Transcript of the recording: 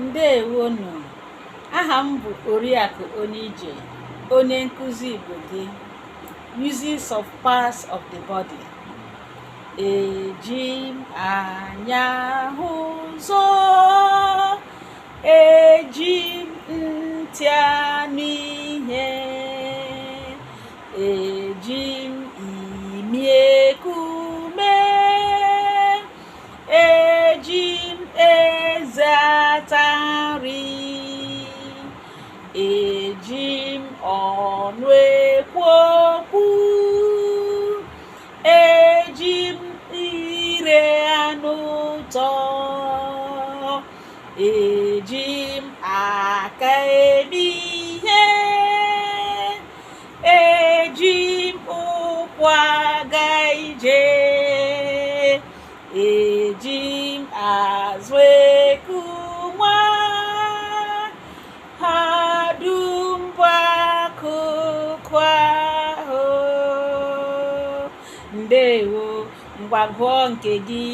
Ndewonu. Aha m bụ Oriakụ Onyeije, onye nkụzi Igbo gị. Uses of parts of the body. Eji m anya hụ ụzọ, eji m ntị anụ ihe, eji m imi eku ume, eji m eze ata nri, eji m ọnụ ekwu okwu, eji m ire anụ ụtọ, eji m aka eme ihe, eji m ụkwụ aga ije, eji m azụ eku nwa, ha dum bụ akụkụ ahụ. Ndewo, ngwa gụọ nke gị.